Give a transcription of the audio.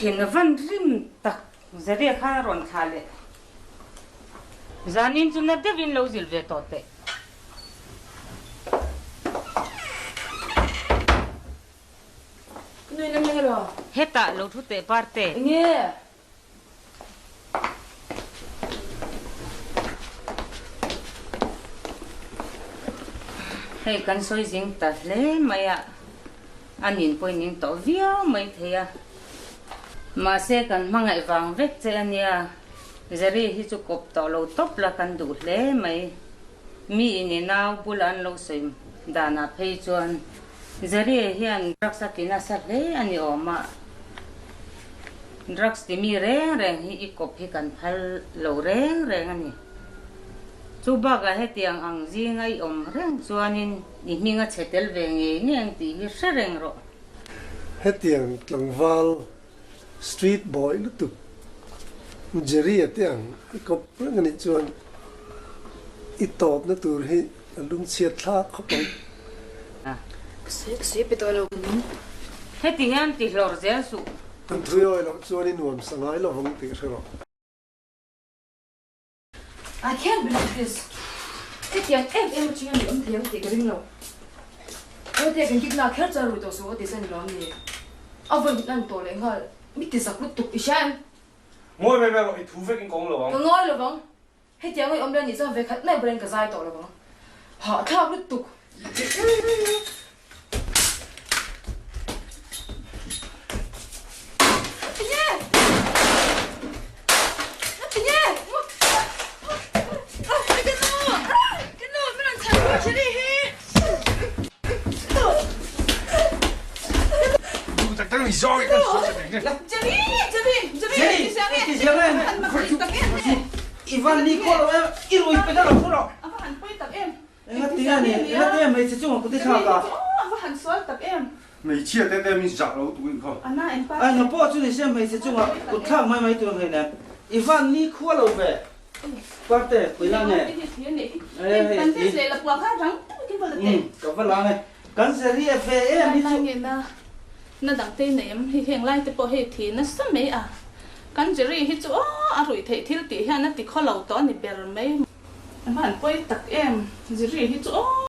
thin a van rim tak Zaria khan a rawn thlah leh. Zanin chu na deuhin lo zilh ve tawh teh. Ka nui lem leng elo. Hetah lo thu teh Parte. Enge? Hei kan sawi zing ta hle mai a, a nin pawh in ning tawh viau mai thei a. Mahse kan hmangaih vang vek che a nia, Zari hi chu kawp tawh lo tawp la kan duh hle mai. Mi in i nau bula an lo sawi danah phei chuan Zari hian drugs a ti nasa hle a ni awm a, drugs ti mi reng reng hi i kawp hi kan phal lo reng reng a ni. Chu bakah hetiang ang zinga i awm reng chuanin i hming a chhe tel ve ngei ngei ang tih hi hre reng rawh. Hetiang tlangval street boy lutuk Jerry-a te ang i kawp reng a nih chuan i tawpna tur hi a lungchhiat thlak khawp ang. Ka sawi ka sawi pe tawh lo ka ning. Heti hian ti hlawr zel suh. Kan thui awi loh chuan i nuam sa ngai lo vang tih hre rawh. I can't believe this! Hetiang em em atanga mi awm thei ang tih ka ring lo. Naute kan kik nak kher chuan rui tawh suh aw ti chuan i lawm ni? A vawi hmun an tawh leh nghal, mi ti zak lutuk i hria em? Ngawi mai mai rawh, i thu vek in ka awm lo ang. Ka ngawi lo vang. Hetiang i awm leh nih chuan ve khat mai burin ka zai tawh lo vang. Hahthlak lutuk! Hmeichhia te te min zah lo tuin khaw. Enga pawh chu ni se hmeichhe chunga kut thlak mai mai tur hei nen i van ni khua lo ve Parte pui la nge e hei i ka va la nge kan zeri e ve em hi chu. Na dang te nei em hi heng lai te pawh hei thi nasa mai a kan Jerry hi chu aw a ruih theih thil tih hian a ti khaw lo tawh a ni ber mai. A hman pawi tak em Jerry hi chu aw.